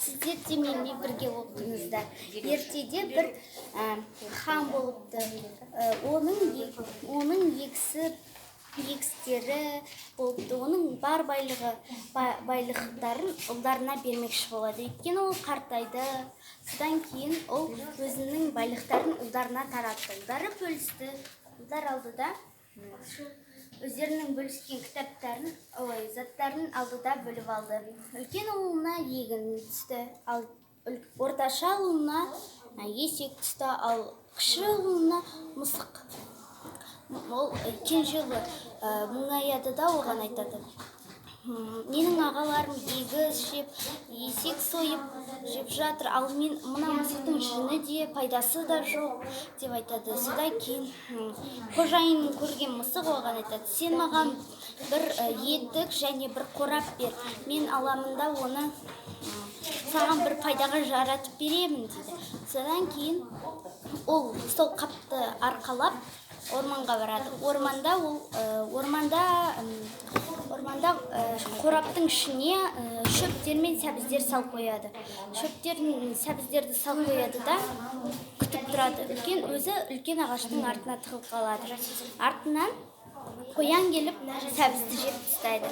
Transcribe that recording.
Сіздер де менімен бірге оқыңыздар. Ертеде бір хан болыпты. Оның егістері болыпты. Оның бар байлығы, байлықтарын ұлдарына бермекші болады, өйткені ол қартайды. Содан кейін ол өзінің байлықтарын ұлдарына таратты. Ұлдары бөлісті. Ұлдар алды да, өздерінің бөліскен кітаптарын, ой, заттарын алды да, бөліп алды. Үлкен ұлына егін түсті, ал орташа ұлына есек түсті, ал кіші ұлына мысық. Ол кенже ұлы мұңаяды да, оған айтады: «Менің ағаларым егіс жеп, есек сойып жеп жатыр, ал мен мына мысықтың жүні де, пайдасы да жоқ», — деп айтады. Содан кейін қожайынын көрген мысық оған айтады: «Сен маған бір етік және бір қорап бер, мен аламын да, оны саған бір пайдаға жаратып беремін», — дейді. Содан кейін ол сол қапты арқалап орманға барады. Орманда ол орманда қораптың ішіне шөптер мен сәбіздер салып қояды. Шөптер мен сәбіздерді салып қояды да, күтіп тұрады. Үлкен өзі үлкен ағаштың артына тығылып қалады. Артынан қоян келіп, сәбізді жеп тастайды.